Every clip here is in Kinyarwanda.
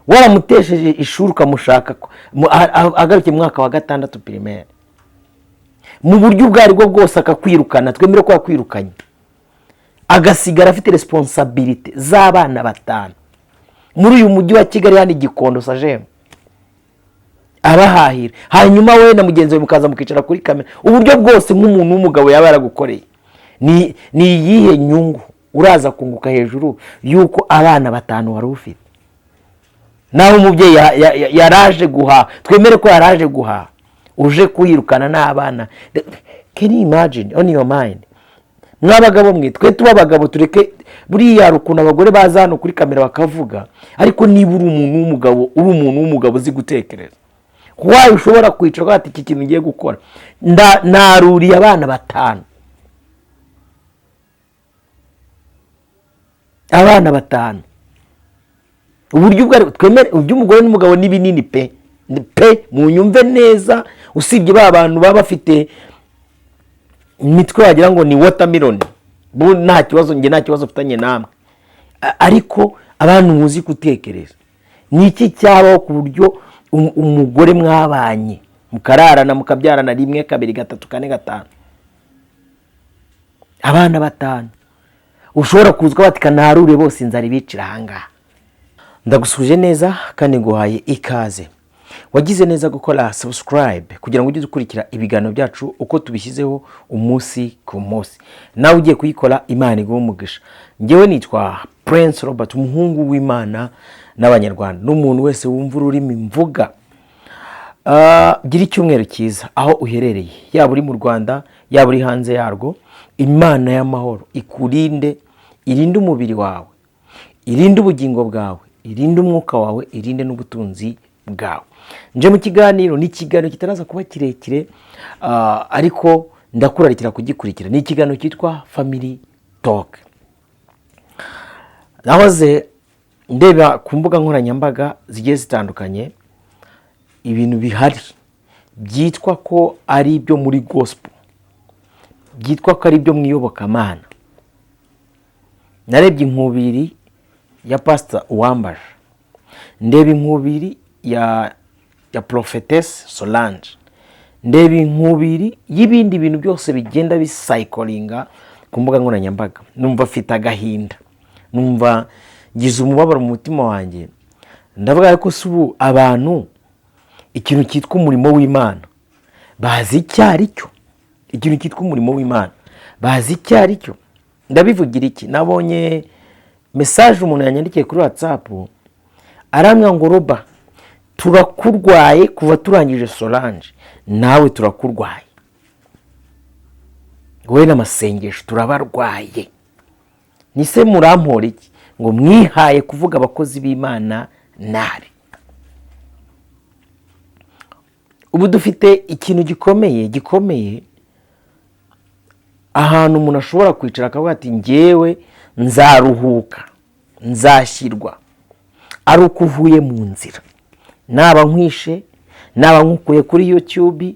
Waramutesheje ishuri ukamushaka agarukiye mu mwaka wa 6 primaire, mu buryo ubwo aribwo bwose akakwirukana, twemere ko yakwirukanye, agasigara afite responsabilité z'abana 5 muri uyu mujyi wa Kigali, hano Gikondo Sagem, abahahira. Hanyuma we na mugenzi we mukaza mukicara kuri kamera. Uburyo bwose nk'umuntu w'umugabo yaba yaragukoreye, ni iyihe nyungu uraza kunguka hejuru y'uko abana 5 wari ufite? Naho umubyeyi yaraje guhaha, twemere ko yaraje guhaha, uje kuhirukana n'abana. Can you imagine on your mind? Mw'abagabo mwe, twe tuba abagabo, tureke buriya ukuntu abagore baza hano kuri kamera bakavuga, ariko niba uri umuntu w'umugabo, uri umuntu w'umugabo uzi gutekereza, wayo ushobora kwicara ati iki kintu ngiye gukora, naruriye abana 5, abana 5. Uburyo ubwo twemere iby'umugore n'umugabo ni binini pe pe, munyumve neza. Usibye ba bantu baba bafite imitwe wagira ngo ni watermelon, bo nta kibazo, njye nta kibazo mfitanye namwe. Ariko abantu muzi gutekereza, ni iki cyabaho ku buryo umugore mwabanye mukararana mukabyarana 1 2 3 4 5, abana 5, ushobora kuzwa bati kanarure bose inzara ibicira ahangaha? Ndagusuje neza kandi nguhaye ikaze. Wagize neza gukora subscribe kugira ngo ujye ukurikira ibiganiro byacu uko tubishyizeho umunsi ku munsi. Nawe ugiye kuyikora, Imana iguhe umugisha. Njyewe nitwa Prince Robert, umuhungu w'Imana n'Abanyarwanda, n'umuntu wese wumva ururimi mvuga. Gira icyumweru cyiza aho uherereye, yaba uri mu Rwanda, yaba uri hanze yarwo. Imana y'amahoro ikurinde, irinde umubiri wawe, irinde ubugingo bwawe, irinde umwuka wawe, irinde n'ubutunzi bwawe. Nje mu kiganiro, ni ikiganiro kitaraza kuba kirekire, ariko ndakurarikira kugikurikira. Ni ikiganiro cyitwa Family Talk. Nahoze ndeba ku mbuga nkoranyambaga zigiye zitandukanye ibintu bihari byitwa ko ari ibyo muri gospel, byitwa ko ari ibyo mu iyobokamana. Narebye inkubiri ya Pastor Uwambaje, ndeba inkubiri ya Prophetess Solange, ndeba inkubiri y'ibindi bintu byose bigenda bisayikoringa ku mbuga nkoranyambaga. Numva afite agahinda, numva ngize umubabaro mu mutima wanjye. Ndavuga ariko si ubu abantu ikintu cyitwa umurimo w'Imana bazi icyo ari cyo? Ikintu cyitwa umurimo w'Imana bazi icyo ari cyo? Ndabivugira iki? Nabonye message umuntu yanyandikiye kuri WhatsApp, arambwira ngo Roba, turakurwaye kuva turangije Solange, nawe turakurwaye, wowe n'amasengesho turabarwaye. Nise murampora iki ngo mwihaye kuvuga abakozi b'Imana nabi? Ubu dufite ikintu gikomeye gikomeye, ahantu umuntu ashobora kwicara akavuga ati njyewe nzaruhuka, nzashyirwa ari uko uvuye mu nzira, naba nkwishe, naba nkukuye kuri YouTube,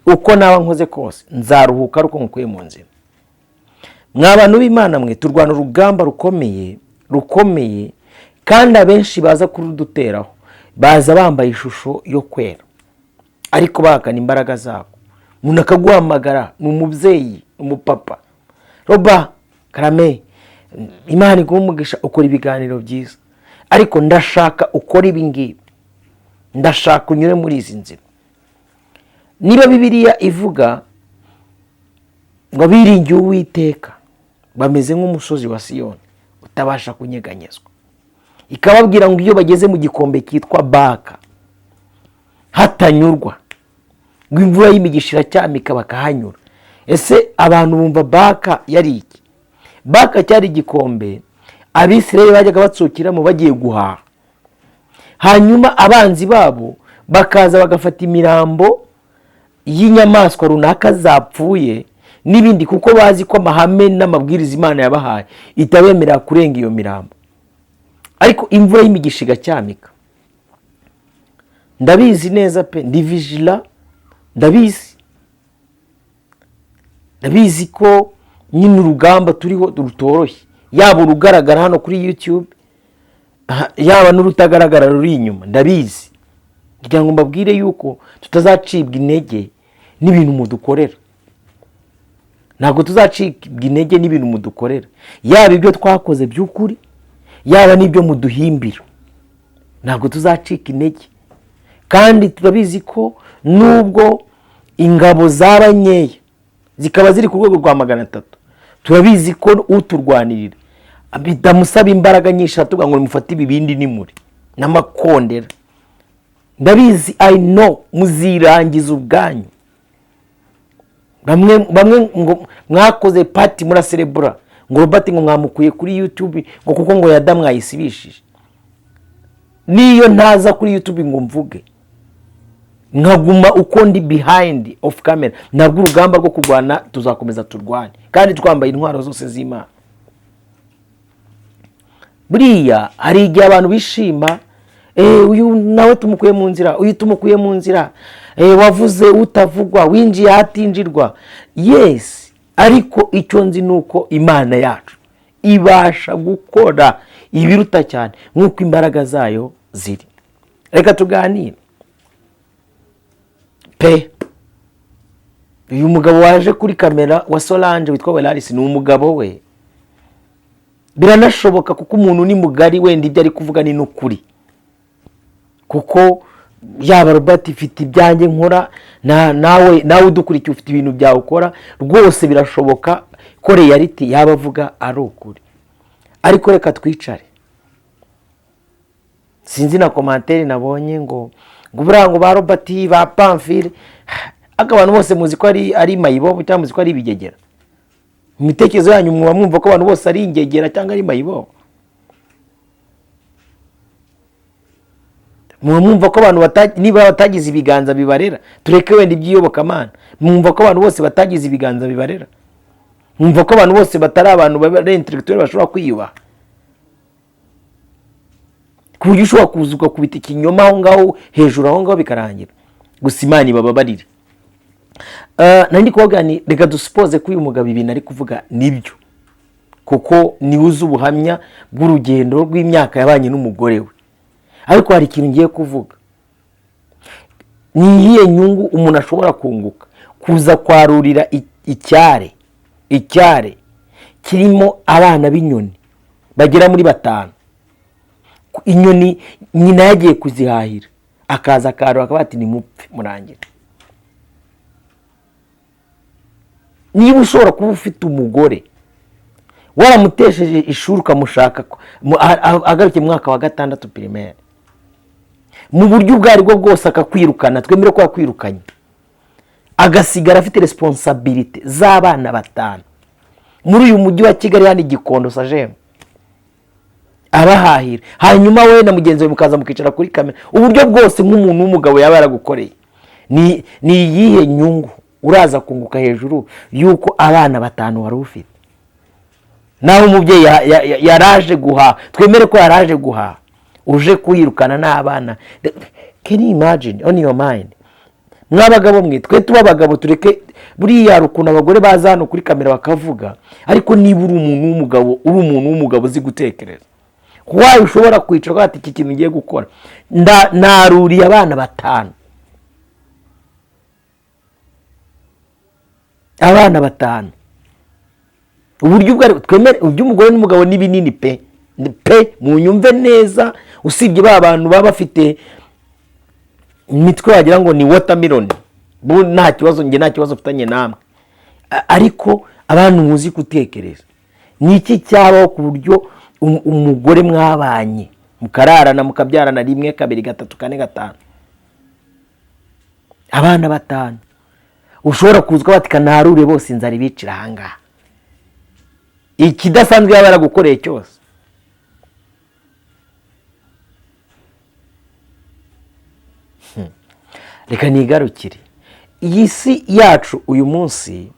uko naba nkoze kose nzaruhuka ari uko nkukuye mu nzira. Mwa bantu b'Imana mwe, turwana urugamba rukomeye rukomeye, kandi abenshi baza kuruduteraho baza bambaye ishusho yo kwera, ariko bahakana imbaraga zabo. Umuntu akaguhamagara, ni umubyeyi, umupapa, Roba karame, Imana iguhe umugisha, ukora ibiganiro byiza, ariko ndashaka ukora ibi ngibi, ndashaka unyure muri izi nzira. Niba Bibiliya ivuga ngo abiringiye Uwiteka bameze nk'umusozi wa Siyoni utabasha kunyeganyezwa, ikababwira ngo iyo bageze mu gikombe cyitwa Baka hatanyurwa, ngo imvura y'imigisha iracyamika bakahanyura. Ese abantu bumva Baka yari iki? Baka cyari igikombe Abisirayeli bajyaga batsukiramo bagiye guhaha, hanyuma abanzi babo bakaza bagafata imirambo y'inyamaswa runaka zapfuye n'ibindi, kuko bazi ko amahame n'amabwiriza Imana yabahaye itabemerera kurenga iyo mirambo, ariko imvura y'imigisha igacyamika. Ndabizi neza pe, ndi vijila, ndabizi, ndabizi ko nyine urugamba turiho rutoroshye, yaba urugaragara hano kuri YouTube, Yaba n'urutagaragara ruri inyuma, ndabizi. Kugira ngo mbabwire yuko tutazacibwa intege n'ibintu mudukorera. Ntabwo tuzacibwa intege n'ibintu mudukorera, yaba ibyo twakoze by'ukuri, yaba n'ibyo muduhimbira. Ntabwo tuzacika intege, kandi turabizi ko nubwo ingabo zaba nkeya, zikaba ziri ku rwego rwa 300, turabizi ko uturwanirira bitamusaba imbaraga nyinshi. Aratubwira ngo nimufate ibibindi nimuri n'amakondera. Ndabizi, I know, muzirangiza ubwanyu. Bamwe bamwe ngo mwakoze party, muraserebura ngo Robert ngo mwamukuye kuri YouTube, ngo kuko ngo yada mwayisibishije. Niyo ntaza kuri YouTube ngo mvuge, nkaguma uko ndi behind of camera, nabwo urugamba rwo kurwana tuzakomeza turwane, kandi twambaye intwaro zose z'Imana. Buriya hari igihe abantu bishima, uyu nawe tumukuye mu nzira, uyu tumukuye mu nzira, wavuze utavugwa, winjiye ahatinjirwa. Yes, ariko icyo nzi ni uko Imana yacu ibasha gukora ibiruta cyane nk'uko imbaraga zayo ziri. Reka tuganire pe. Uyu mugabo waje kuri kamera wa Solange witwa Welarisi ni umugabo we. Biranashoboka, kuko umuntu ni mugari, wenda ibyo ari kuvuga ni n'ukuri, kuko yaba Robert ifite ibyanjye nkora, nawe udukurikiye ufite ibintu byawe ukora. Rwose birashoboka ko reality yaba avuga ari ukuri. Ariko reka twicare. Sinzi na commentaire nabonye ngo buriya ngo ba Robert, ba Pamphile, ariko abantu bose muzi ko ari mayibobo, cyangwa muzi ko ari ibigegera? Mu mitekerereze yanyu muba mwumva ko abantu bose ari ingegera cyangwa ari mayibobo? Muba mwumva ko abantu niba batagize ibiganza bibarera, tureke wenda iby'iyobokamana, mwumva ko abantu bose batagize ibiganza bibarera? Mwumva ko abantu bose batari abantu baba intellectuel, bashobora kwiyubaha, ku buryo ushobora kuza ugakubita ikinyoma aho ngaho hejuru, aho ngaho bikarangira? Gusa Imana ibababarire. Nari ndi kuvuga ni reka dusuppose ko uyu mugabo ibintu ari kuvuga nibyo, kuko niwe uzi ubuhamya bw'urugendo rw'imyaka yabanye n'umugore we. Ariko hari ikintu ngiye kuvuga: ni iyihe nyungu umuntu ashobora kunguka kuza kwarurira icyare kirimo abana b'inyoni bagera muri batanu? Inyoni nyina yagiye kuzihahira, akaza akarura, akavuga ati nimupfe murangire. Niba ushobora kuba ufite umugore waramutesheje ishuri, ukamushaka agarukiye mu mwaka wa gatandatu primaire, mu buryo ubwo aribwo bwose akakwirukana, twemere ko yakwirukanye, agasigara afite responsabilité z'abana batanu muri uyu mujyi wa Kigali, hano i Gikondo Sajemu, abahahira, hanyuma we na mugenzi we mukaza mukicara kuri kamera, uburyo bwose nk'umuntu w'umugabo yaba yaragukoreye, ni iyihe nyungu uraza kunguka hejuru y'uko abana batanu wari ufite, naho umubyeyi yaraje guhaha, twemere ko yaraje guhaha, uje kuyirukana n'abana? Can you imagine on your mind? Mw'abagabo mwe, twe tuba abagabo, tureke buriya hari ukuntu abagore baza hano kuri kamera bakavuga, ariko niba uri umuntu w'umugabo, uri umuntu w'umugabo uzi gutekereza, wawe ushobora kwicara ukavuga ati iki kintu ngiye gukora, naruriye abana batanu, abana batanu, uburyo ubwo ari twemere iby'umugore n'umugabo ni binini pe pe, munyumve neza. Usibye ba bantu baba bafite imitwe wagira ngo ni watermelon, bo nta kibazo, njye nta kibazo mfitanye namwe. Ariko abantu muzi gutekereza, ni iki cyabaho ku buryo umugore mwabanye, mukararana, mukabyarana rimwe, kabiri, gatatu, kane, gatanu, abana batanu, ushobora kuza bati kanarure bose, inzara ibicira ahangaha, ikidasanzwe yaba yaragukoreye cyose? Reka nigarukire. Iyi si yacu uyu munsi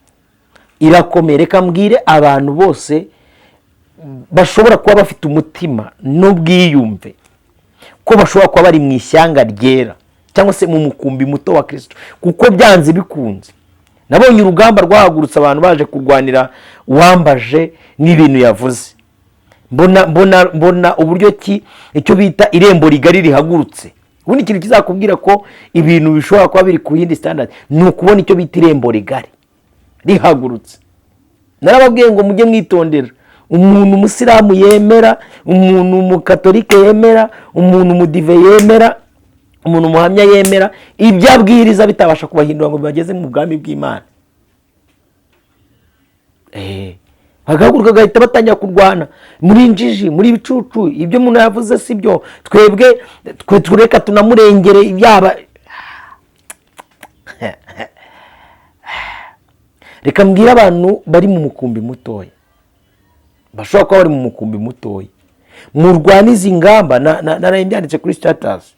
irakomeye. Reka mbwire abantu bose bashobora kuba bafite umutima n'ubwiyumve ko bashobora kuba bari mu ishyanga ryera cyangwa se mu mukumbi muto wa Kristo, kuko byanze bikunze nabonye urugamba rwahagurutse, abantu baje kurwanira uwambaje n'ibintu yavuze. Mbona uburyo ki icyo bita irembo rigari rihagurutse. Ubundi ikintu kizakubwira ko ibintu bishobora kuba biri ku yindi standard ni ukubona icyo bita irembo rigari rihagurutse. Narababwiye ngo mujye mwitondera umuntu umusilamu yemera, umuntu umukatolike yemera, umuntu umudive yemera, umuntu umuhamya yemera, ibyo abwiriza bitabasha kubahindura ngo bibageze mu bwami bw'Imana. Bagahaguruka bagahita batangira kurwana: muri injiji, muri ibicucu, ibyo umuntu yavuze si byo, twebwe twe tureka tunamurengere. Yaba reka mbwire abantu bari mu mukumbi mutoya, bashobora kuba bari mu mukumbi mutoya, murwane izi ngamba. Naraye mbyanditse kuri status.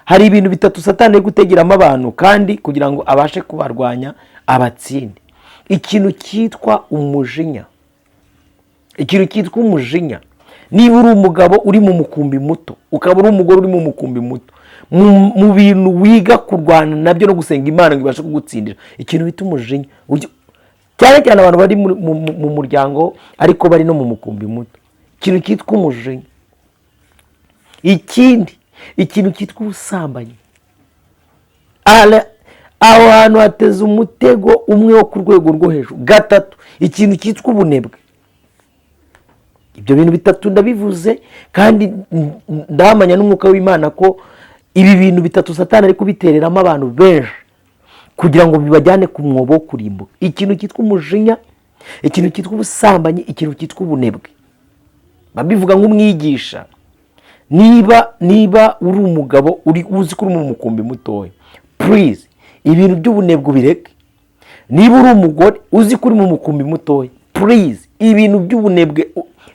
Hari ibintu bitatu Satani ari gutegeramo abantu kandi kugira ngo abashe kubarwanya abatsinde. Ikintu cyitwa umujinya, ikintu cyitwa umujinya. Niba uri umugabo uri mu mukumbi muto, ukaba uri umugore uri mu mukumbi muto, mu bintu wiga kurwana nabyo no gusenga Imana ngo ibashe kugutsindira ikintu bita umujinya, cyane cyane abantu bari mu muryango ariko bari no mu mukumbi muto, ikintu cyitwa umujinya. Ikindi, ikintu cyitwa ubusambanyi. Aho hantu hateze umutego umwe wo ku rwego rwo hejuru. Gatatu, ikintu cyitwa ubunebwe. Ibyo bintu bitatu ndabivuze kandi ndahamanya n'umwuka w'Imana ko ibi bintu bitatu Satani ari kubitereramo abantu benshi kugira ngo bibajyane ku mwobo wo kurimbuka: ikintu cyitwa umujinya, ikintu cyitwa ubusambanyi, ikintu cyitwa ubunebwe. Babivuga nk'umwigisha. Niba uri umugabo uri uzi ko uri mu mukumbi mutoya, please, ibintu by'ubunebwe ubireke. Niba uri umugore uzi ko uri mu mukumbi mutoya, please, ibintu by'ubunebwe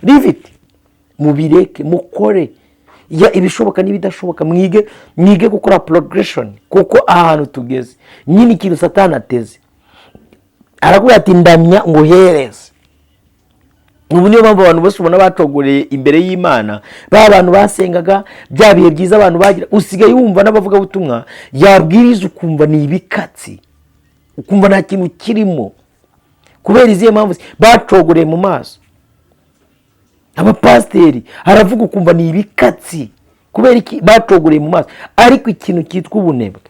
leave it, mubireke, mukore ya ibishoboka n'ibidashoboka, mwige gukora progression, kuko ahantu tugeze nyine ikintu Satani ateze, arakubwira ati: "Ndamya ngo uhereze." Ubu niyo mpamvu abantu bose ubona bacogoreye imbere y'Imana, ba bantu basengaga bya bihe byiza abantu bagira. Usigaye wumva n'abavugabutumwa yabwiriza ukumva ni ibikatsi, ukumva nta kintu kirimo. Kubera izihe mpamvu? Bacogoreye mu maso. Abapasiteri aravuga ukumva ni ibikatsi. Kubera iki? Bacogoreye mu maso. Ariko ikintu cyitwa ubunebwe,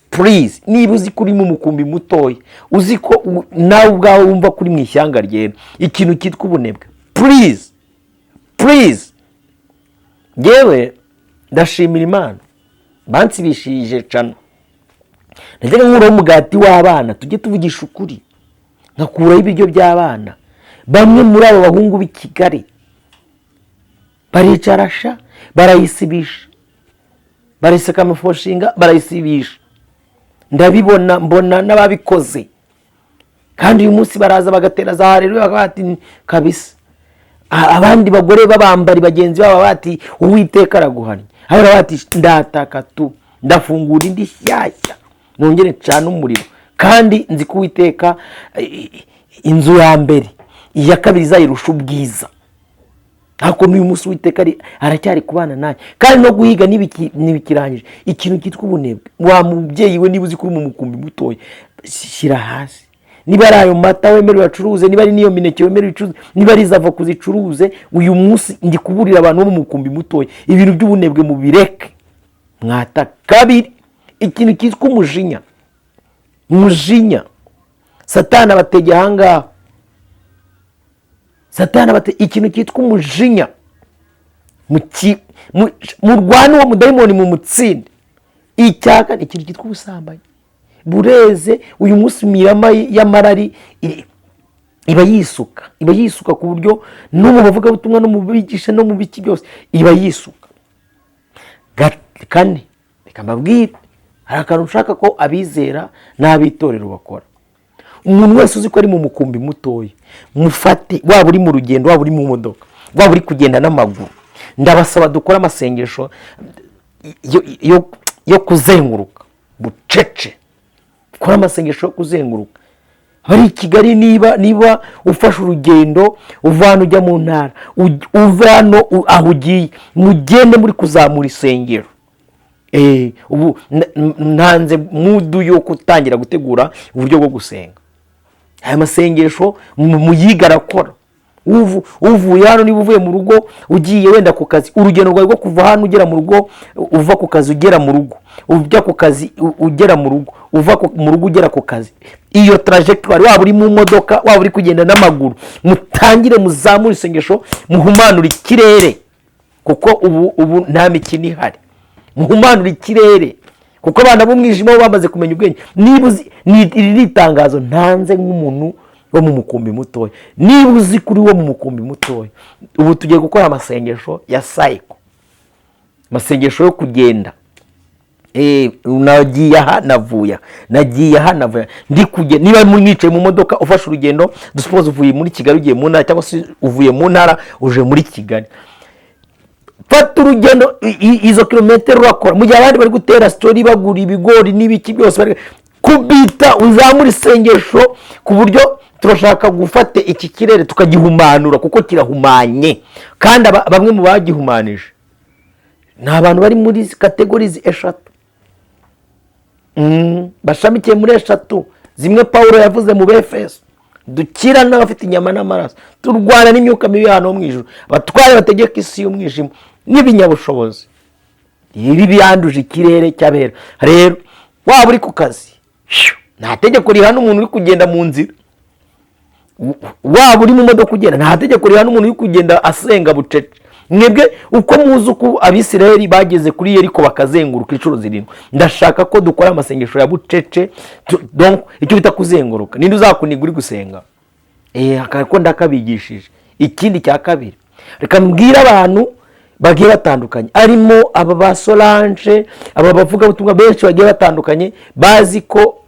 please, niba uzi ko uri mu mukumbi mutoya, uzi ko nawe ubwawe wumva ko uri mu ishyanga ryera, ikintu cyitwa ubunebwe, please, please. Ngewe ndashimira Imana bansibishije cana. Najyaga nkuraho umugati w'abana, tujye tuvugisha ukuri, nkakuraho ibiryo by'abana. Bamwe muri abo bahungu b'i Kigali baricarasha, barayisibisha, bariseka amafoshinga, barayisibisha. Ndabibona, mbona n'ababikoze, kandi uyu munsi baraza bagatera za hareruya, bakavuga bati kabisa. Abandi bagore b'abambari bagenzi babo bati: "Uwiteka araguhannye." Aho bati: "Ndataka tu, ndafungura indi shyashya, nongere ncane umuriro, kandi nzi ko Uwiteka inzu ya mbere, iya kabiri izayirusha ubwiza." Ariko n'uyu munsi Uwiteka aracyari kubana nanjye, kandi no guhiga ntibikirangije. Ikintu cyitwa ubunebwe, wa mubyeyi we, niba uzi ko uri mu mukumbi mutoya, shyira hasi. Niba ari ayo mata wemerewe acuruze, niba ari n'iyo mineke wemerewe icuruze, niba ari izo avoka uzicuruze. Uyu munsi ndi kuburira abantu bo mu mukumbi mutoya: ibintu by'ubunebwe mubireke. Mwata kabiri, ikintu cyitwa umujinya. Umujinya, Satani abategeye ahangaha. Satani abate ikintu cyitwa umujinya. Murwane uwo mudayimoni mu mutsinde. Icya kane, ikintu cyitwa ubusambanyi bureze. Uyu munsi imirama y'amarari iba yisuka, iba yisuka ku buryo no mu bavugabutumwa, no mu bigisha, no mu biki byose iba yisuka. Kane, reka mbabwire, hari akantu ushaka ko abizera n'ab'itorero bakora. Umuntu wese uzi ko ari mu mukumbi mutoya, mufate, waba uri mu rugendo, waba uri mu modoka, waba uri kugenda n'amaguru, ndabasaba dukore amasengesho yo kuzenguruka bucece. Dukore amasengesho yo kuzenguruka. Bari i Kigali, niba ufashe urugendo uva hano ujya mu ntara, uva hano aho ugiye, mugende muri kuzamura isengero. Ubu ntanze mood yo gutangira gutegura uburyo bwo gusenga. Aya masengesho muyiga arakora. Uvuye hano, niba uvuye mu rugo ugiye wenda ku kazi, urugendo rwawe rwo kuva hano ugera mu rugo, uva ku kazi ugera mu rugo, ujya ku kazi ugera mu rugo, uva mu rugo ugera ku kazi, iyo trajectoire, waba uri mu modoka, waba uri kugenda n'amaguru, mutangire muzamure isengesho, muhumanure ikirere, kuko ubu nta mikino ihari. Muhumanure ikirere, kuko abana b'umwijima bo bamaze kumenya ubwenge. Niba uzi, iri ni itangazo ntanze nk'umuntu wo mu mukumbi mutoya. Niba uzi kuri wo mu mukumbi mutoya, ubu tugiye gukora amasengesho ya cycle, amasengesho yo kugenda. Nagiye aha, navuye aha, nagiye aha, navuye aha, ndi kugenda. Niba mwicaye mu modoka, ufashe urugendo, dusuppose uvuye muri Kigali ugiye mu ntara, cyangwa se uvuye mu ntara uje muri Kigali, fata urugendo, izo kilometero urakora mu gihe abandi bari gutera story, bagura ibigori n'ibiki byose, bari kubita, uzamura isengesho ku buryo turashaka gufata iki kirere tukagihumanura, kuko kirahumanye. Kandi bamwe mu bagihumanije ni abantu bari muri categories eshatu, bashamikiye muri eshatu zimwe Pawulo yavuze mu Befeso: dukira n'abafite inyama n'amaraso, turwana n'imyuka mibi hano ho mu ijuru, abatware bategeka isi y'umwijima n'ibinyabushobozi ibi byanduje ikirere cy'abera. Rero waba uri ku kazi, shyu, nta tegeko rihana umuntu uri kugenda mu nzira. Waba uri mu modoka ugenda, nta tegeko rihana umuntu uri kugenda asenga bucece. Mwebwe uko muzi uko Abisirayeli bageze kuri Yeriko bakazenguruka inshuro 7, ndashaka ko dukora amasengesho ya bucece. Donc icyo bita kuzenguruka, ninde uzakuniga uri gusenga? Ko ndakabigishije. Ikindi cya kabiri, reka mbwire abantu bagiye batandukanye, arimo aba ba Solange, aba bavugabutumwa benshi bagiye batandukanye, bazi ko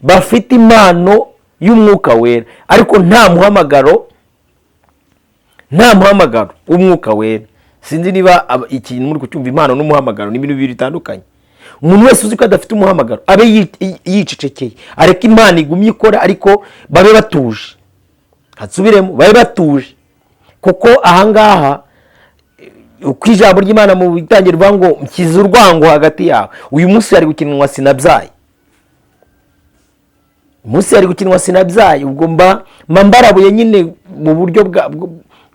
bafite impano y'Umwuka Wera, ariko nta muhamagaro, nta muhamagaro w'Umwuka Wera. Sinzi niba ikintu muri kucyumva. Impano n'umuhamagaro ni ibintu bibiri bitandukanye. Umuntu wese uzi ko adafite umuhamagaro abe yicecekeye, areke Imana igumye ikora, ariko babe batuje. Hasubiremo, babe batuje, kuko ahangaha uko ijambo ry'Imana mu bitangiro rivuga ngo nshyize urwango hagati yawe. Uyu munsi hari gukinwa Sinabyaye, umunsi hari gukinwa Sinabyaye. Ubwo mba mbarabuye nyine mu buryo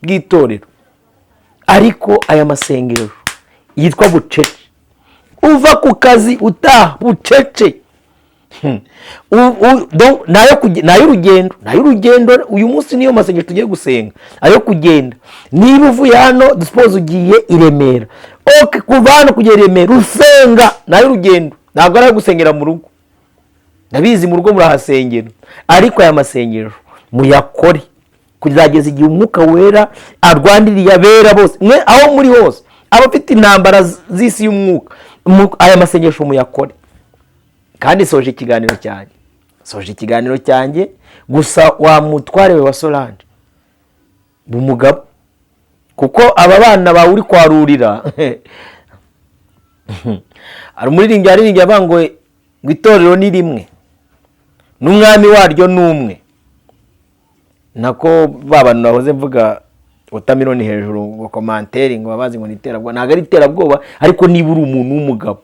bw'itorero, ariko aya masengesho yitwa bucece, uva ku kazi utaha bucece. Ni ay'urugendo. Uyu munsi niyo masengesho tugiye gusenga, ayo kugenda. Niba uvuye hano, dusuppose ugiye i Remera, okay, kuva hano kugera i Remera usenga, ni ay'urugendo, ntabwo ari ayo gusengera mu rugo. Ndabizi mu rugo murahasengera, ariko aya masengesho muyakore kuzageza igihe Umwuka Wera arwaniriye abera bose. Mwe aho muri hose, abafite intambara z'isi y'umwuka, aya masengesho muyakore. Kandi soje ikiganiro cyanjye, soje ikiganiro cyanjye gusa, wa mutware we wa Solange, umugabo, kuko aba bana bawe uri kwarurira. Hari umuririmbyi yaririmbye avuga ngo itorero ni rimwe n'umwami waryo ni umwe. Nako ba bantu nahoze mvuga watermelon hejuru ngo commentaire, ngo babazi ngo ni iterabwoba. Ntabwo ari iterabwoba, ariko niba uri umuntu w'umugabo,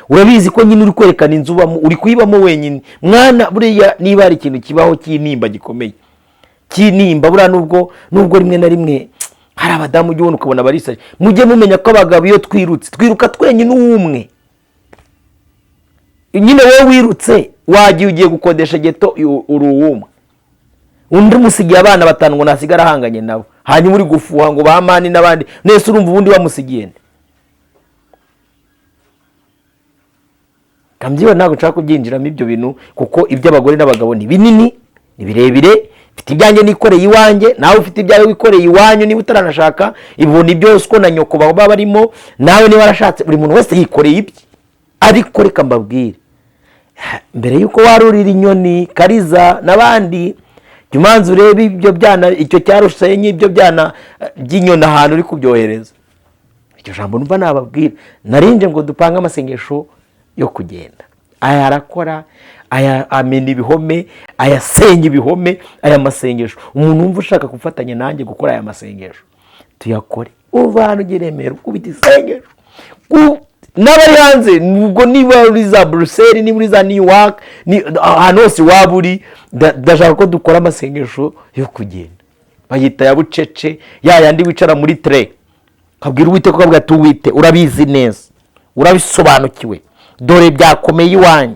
urabizi ko nyine uri kwerekana inzu ubamo, uri kuyibamo wenyine. Mwana, buriya niba hari ikintu kibaho cy'intimba gikomeye, cy'intimba, buriya nubwo rimwe na rimwe hari abadamu ujya ubona ukabona barisaje, mujye mumenya ko abagabo iyo twirutse twiruka twenyine uwumwe. Nyine wowe wirutse, wagiye ugiye gukodesha ghetto, uri uwumwe, undi umusigiye abana batanu ngo nasigara ahanganye nabo, hanyuma uri gufuha ngo ba mani n'abandi nese. Urumva ubundi wamusigiye nde? Kambyibona, ntabwo nshaka kubyinjiramo ibyo bintu, kuko iby'abagore n'abagabo ni binini, ni birebire. Mfite ibyanjye nikoreye iwanjye, nawe ufite ibyawe wikoreye iwanyu. Niba utaranashaka, ibona ibyo ko na nyoko baba barimo, nawe niba warashatse, buri muntu wese yikoreye ibye. Ariko reka mbabwire, mbere y'uko warurira inyoni Kariza n'abandi, jya umanza urebe ibyo byana, icyo cyarusenye, ibyo byana by'inyoni ahantu uri kubyohereza. Iryo jambo numva nababwira, narinje ngo dupange amasengesho yo kugenda. Aya arakora, aya amena ibihome, aya asenya ibihome. Aya masengesho, umuntu wumva ushaka gufatanya nanjye gukora aya masengesho, tuyakore. Uva hano ugera i Remera ukubita isengesho. N'abari hanze ubwo, niba uri za Buruseli, niba uri za New York, ahantu hose waba uri, ndashaka ko dukora amasengesho yo kugenda, bayita ya bucece, ya yandi wicara muri train ukabwira Uwiteka, ukabwira ati: "Uwite, urabizi neza, urabisobanukiwe, dore byakomeye iwanjye.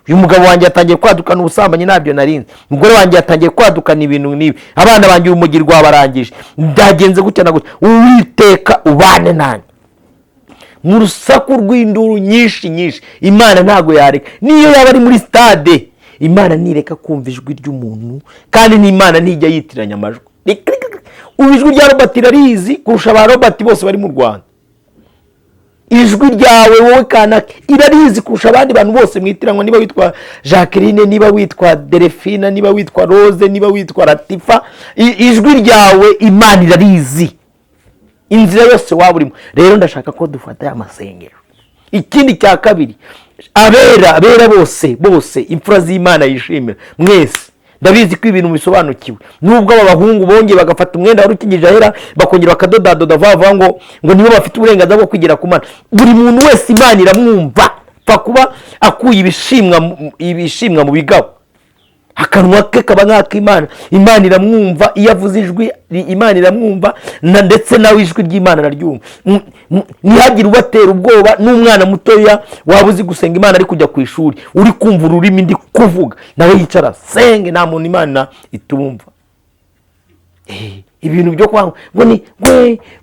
Uyu mugabo wanjye yatangiye kwadukana ubusambanyi, ntabyo narinzi. Umugore wanjye yatangiye kwadukana ibintu n'ibi. Abana banjye urumogi rwabarangije. Byagenze gutya na gutya. Uwiteka, ubane nanjye." Mu rusaku rw'induru nyinshi nyinshi, Imana ntabwo yareka. Niyo yaba ari muri stade, Imana ntireka kumva ijwi ry'umuntu, kandi n'Imana ntijya yitiranya amajwi. Ubu ijwi rya Robert irarizi kurusha ba Robert bose bari mu Rwanda. Ijwi ryawe wowe kanaka irarizi kurusha abandi bantu bose mwitiranwa, niba witwa Jacqueline, niba witwa Delphine, niba witwa Rose, niba witwa Latifa, ijwi ryawe Imana irarizi inzira yose waba urimo. Rero ndashaka ko dufata aya masengesho. Ikindi cya kabiri, abera, abera bose bose, imfura z'Imana yishimira mwese, ndabizi ko ibintu bisobanukiwe. Nubwo aba bahungu bongeye bagafata umwenda wari ukingije ahera, bakongera bakadodadoda vuba vuba ngo nibo bafite uburenganzira bwo kwigira ku Mana, buri muntu wese Imana iramwumva, pfa kuba akuye ibishimwa mu bigabo, akanwa ke kaba nk'ak'Imana, Imana iramwumva. Iyo avuze ijwi, Imana iramwumva, ndetse nawe ijwi ry'Imana araryumva. Ntihagire ubatera ubwoba. N'umwana mutoya waba uzi gusenga Imana, ari kujya ku ishuri, uri kumva ururimi ndi kuvuga, nawe yicara senge. Nta muntu Imana itumva. Ibintu byo kwanga ngo ni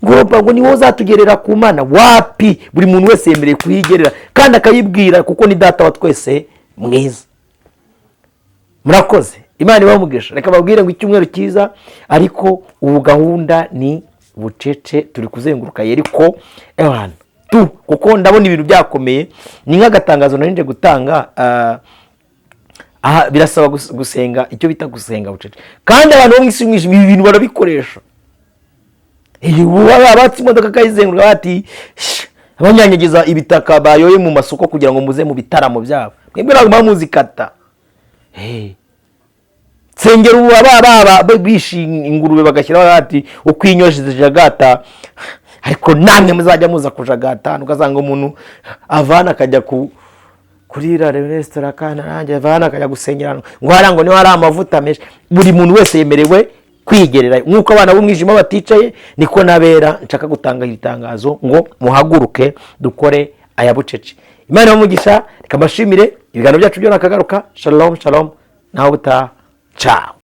ngo ngo ni wowe uzatugerera ku Mana, wapi. Buri muntu wese yemerewe kuyigerera kandi akayibwira, kuko ni Data wa twese mwiza. Murakoze, Imana ibamugisha. Reka babwire ngo icyumweru cyiza, ariko ubu gahunda ni bucece, turi kuzenguruka Yeriko ewana tu, kuko ndabona ibintu byakomeye. Ni nk'agatangazo nari nje gutanga. Aha birasaba gusenga, icyo bita gusenga bucece, kandi abantu bo mu isi y'umwijima ibi bintu barabikoresha. Ubu abatse imodoka akayizenguruka, bati: "Shh," abanyanyagiza ibitaka bayoye mu masoko kugira ngo muze mu bitaramo byabo. Mwebwe ntabwo muba muzikata. Hey. Nsengero ubu baba bishe ingurube bagashyiraho bati uko inyoshi zijagata, ariko namwe muzajya muza kujagata. Ugasanga umuntu avana akajya ku kuri resitora, kandi nanjye avana akajya gusengera ngo hariya ngo niho hari amavuta menshi. Buri muntu wese yemerewe kwigerera. Nk'uko abana b'umwijima baticaye, niko n'abera. Nshaka gutanga iri tangazo ngo muhaguruke dukore aya bucece. Imana ibamugisha. Reka mbashimire. Ibiganiro byacu byo nakagaruka. Shalom shalom, nawe utaha, ciao.